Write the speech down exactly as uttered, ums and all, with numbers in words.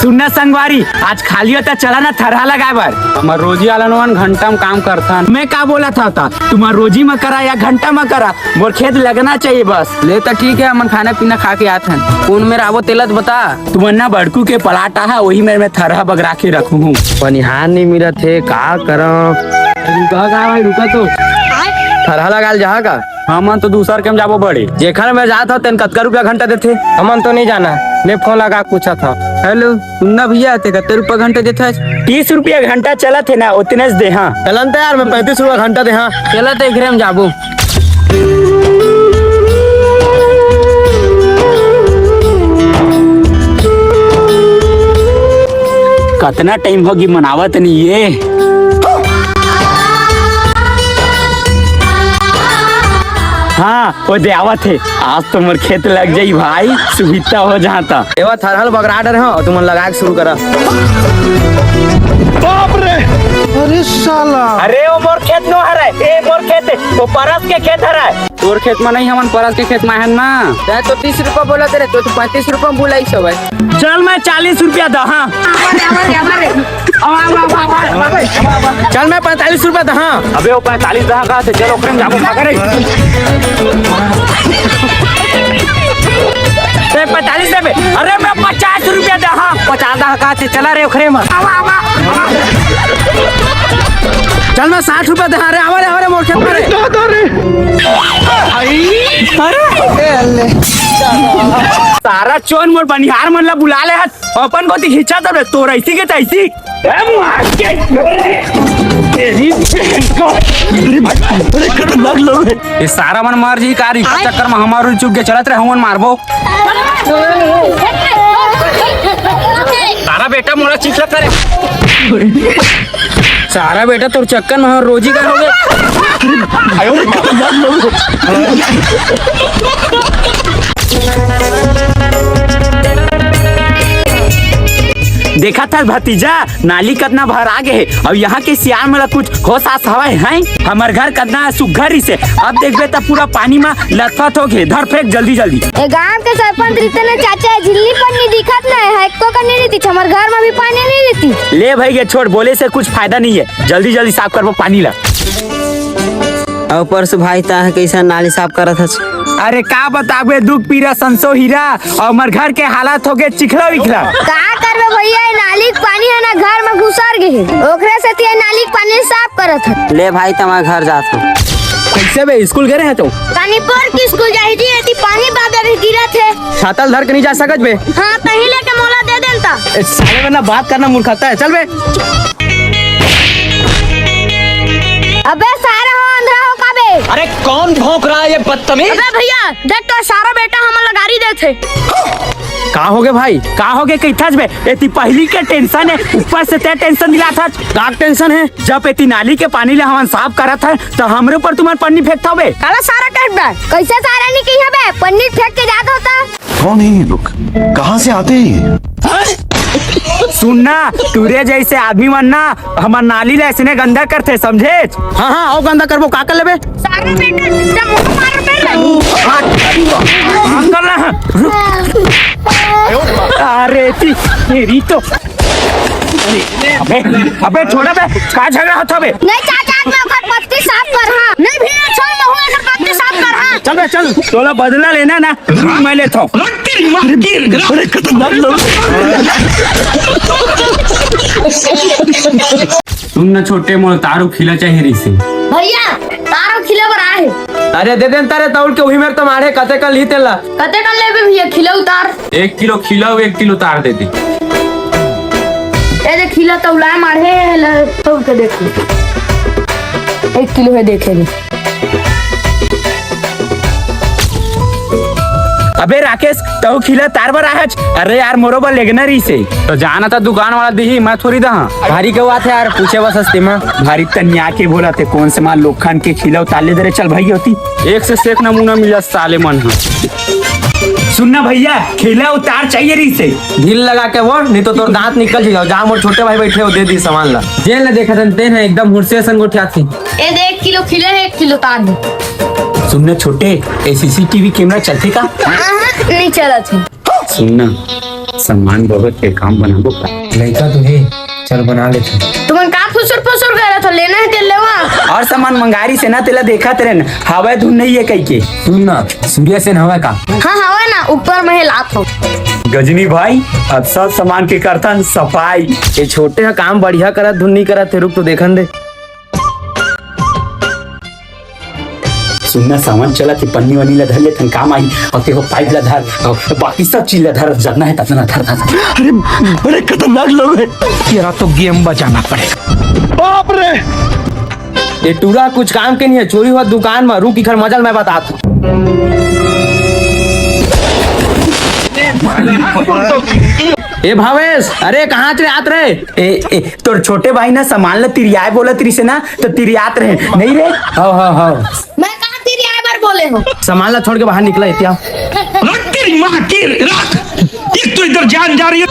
सुनना संगवारी, आज खाली होता चला ना थरहा लगाए बर। हमर रोजी वाला नोन घंटा म काम करथन। मैं का बोला था, था? तुम्हार रोजी म करा या घंटा म करा, मोर खेत लगना चाहिए बस। ले त ठीक है, हमन खाना पीना खा के आत हन। कौन मेर आवो तेला त बता। तुमन ना बड़कू के पलाट आहा, वही मेर मैं थरहा बगरा के रखू हूँ। बनिहार नहीं मिलत हे, का करब? रुका का भाई, रुका तो। थरहा लगाल जहा का? हमन तो दूसर के म जाबो बड़े। जेखर में जात हो, तेन कतका रुपया घंटा देथे? हमन तो नहीं जाना। ले फोन लगा के पूछा था। हेलो, सुनना भैया, ते कते रुपया घंटा देथस? तीस रुपया घंटा चलत हे ना, उतने से दे, हाँ। चलन त यार, मैं पैंतीस रुपया घंटा दे, हाँ। चलत एकरे में जाबो। कतना टाइम होगी मनावत नहीं ये। हाँ, वो दे आवत हे। आज तो मोर खेत लग जाई भाई, सुविधा हो जहाँ तक। एवा थरहल बगरा डर हो, तुमन लगाए के शुरू करा। बाप रे! अरे साला! अरे, वो मोर खेत नो हरे, ए मोर खेत, वो परस के खेत हरे। तोर खेत में नहीं, हमन परस के खेत में हन ना। तैं तो तीस रुपया बोला तेरे, तो तू पैंतीस रुपया में बुलाई सब है। चल, मैं चालीस रुपया दा, हाँ। चल, मैं पैंतालीस रुपया दा, हाँ। अबे, वो पैंतालीस दा कहा से, चल, ओकरे में जाबो, पकड़े। ते पैंतालीस देबे? अरे, मैं पचास रुपया दा, हाँ। पचास दा कहा से, चला रे, ओकरे में। चल, मैं साठ रुपया दा, हाँ रे, आवा रे, आवा रे, मोर खेत में रे। अरे, सारा चोर मोर बनिहार मन ला बुला ले हस, अपन कोती खींचा तब तोर ऐसी के तैसी। ए, मार के तेरी बहन को। अरे भाई, अरे खतरनाक लोग हैं। ये सारा मन मार जी कारी चक्कर में हमारू चुप के चलत रहे, हमन मारबो। सारा बेटा मोला चिखला करे। सारा बेटा तोर चक्कर में हमर रोजी का हो गए। देखा था भतीजा, नाली कतना भर आ गए है। अब यहाँ के सियार में कुछ होश आस हवाए हैं। हमर घर कतना सुघर इसे, अब देखबे त पूरा पानी में लथपथ हो गए। धर फेंक जल्दी जल्दी। ए गांव के सरपंच रितन चाचा झिल्ली पन्नी दिखत नहीं है, एको कन्नी नहीं दिख, हमर घर में भी पानी नहीं रहती। ले भाई, ये छोड़, बोले से कुछ फायदा नहीं है, जल्दी जल्दी साफ करबो पानी ला। अउ परसों भाई, तैं कैसा नाली साफ करत हस? अरे का बताबे, दुख पीरा संसो हीरा, अउ हमर घर के हालत हो गए चिखला विखला। का करबे भैया, ये नाली के पानी है ना, घर में घुसर गए है, ओकरे से ते नाली के पानी साफ करत है। ले भाई, तैं घर जात हो। कैसे बे, स्कूल गए रहे तो? पानी पर की स्कूल जाही जी, एती पानी बादर गिरत है। छाता ल धर के नहीं जा सकत बे। हाँ, तही लेके मोला दे देन ता। ए, साले वरना बात करना मूर्खता है। चल बे। अबे सारा हो अंधरा हो का बे? अरे कौन भौंक रहा है ये बदतमीज? अबे भैया, देख तो सारा बेटा हमन ला गारी देथे। का हो गे भाई? का हो गे कहिथस बे? एती पहली के टेंशन है, ऊपर से ते टेंशन दिलाथस। का टेंशन है? जब एती नाली के पानी ले हमन साफ करत हन, त हमरे ऊपर तुमन पन्नी फेंकथव बे। काला सारा कहत बे? कैसे सारा नहीं कही बे? पन्नी फेंक के जात होता। कौन है ये लोग? कहाँ से आते हैं ये? सुन ना, तुरे जैसे आदमी मन ना हमर नाली ले ऐसने गंदा करथे, समझे? हाँ, हाँ, अउ गंदा करबो, का कर लेबे? सारा बेटा, जब मुंह मार पे ले। काम कर ना, रुक। अरे, ती, तेरी तो। अबे, अबे, छोड़ा बे, का झगड़ा होता बे? नहीं चाचा, मैं ओकर पत्ती साफ कर, हाँ। नहीं भैया, छोड़, मैं हूँ एकर पत्ती साफ कर, हाँ। चल बे, चल, तोला बदला लेना ना, मैं लेता हूँ। अरे खतरनाक लोग। सुन न छोटे, मोला तार अउ खीला चाहिए रहिसे। भैया, तार अउ खीला बर आए हे। अरे दे देन तारे तौल के, उही मेर तो माढ़े, कते कन ली तेला। कते कन लेबे भैया, खीला अउ तार? एक किलो खीला अउ एक किलो तार दे दे। ए दे खीला तौलाए माढ़े, ले तौल के देख। एक किलो हे, देखे दे। अबे राकेश, तहु खीला तार बर आहच? अरे यार, मोरो बर लेगना रहिसे। तो जाना था दुकान वाला दिही, मैं थोड़ी दहा। भारी के बात है यार, पूछे बस हस्ती में। भारी तनिया के बोला थे, कौन से माल लोखन के खीला उतार ले दे रे, चल भाई होती। एक से सेक नमूना मिला साले मन ह। सुनना भैया, खीला उतार चाहिए रहिसे। ढील लगा के बोल, नहीं तो तोर दांत निकल जाएगा। जहाँ मोर छोटे भाई बैठे हो, दे दी सामान ला। जेन ला देखा तन तेन है, एकदम हुरसे संग उठियात ही। ए दे, एक किलो खीला हे, एक किलो तार हे। सुनना छोटे, ए सीसीटीवी कैमरा चलथे का? अहं, नहीं चलत हे। सुनना, सामान बहुत के काम बनाबो का? लइका तो हे, चल बना लेथन। तुमन का फुसुर फुसुर करत हो? लेना हे ते लेवा। और सामान मंगारी से ना, तेला देखत रहे न, हवय धुन नहीं है कह के। सुन ना, सूर्या सेन हवय का? हाँ, हवय ना, ऊपर में हे, लात हो। गजनी भाई, अब सब सामान के करथन सफाई। ये छोटे ह काम बढ़िया करत, धुन नहीं करत हे, रुक तो देखन दे। सुनना, सावन चलत हे, पन्नी वन्नी ला धर लेथन, काम आही। और तेहो पाइप ला धर, और बाकी सब चीज ला धर, जतना है ततना धर, धर। अरे, बड़े खतरनाक लोग हैं। तेरा तो गेम बजाना पड़ेगा। बाप रे! ये टूरा कुछ काम के नहीं है, चोरी हुआ दुकान में, रुक इखर मजा ल मैं बतात हूँ। ए भावेश, अरे कहाँ च रे आत रे? ए, ए, तोर छोटे भाई ना सामान ला तिरियाए बोलत रिसे ना, तो तिरियात रहे। नहीं रे? हाँ, हाँ, हाँ। मैं कहाँ तिरियाए बर बोले हूँ? सामान ला छोड़ के बाहर निकला, इतिया। रख तेरी माँ की, रख। एक तो इधर जान जा रही है।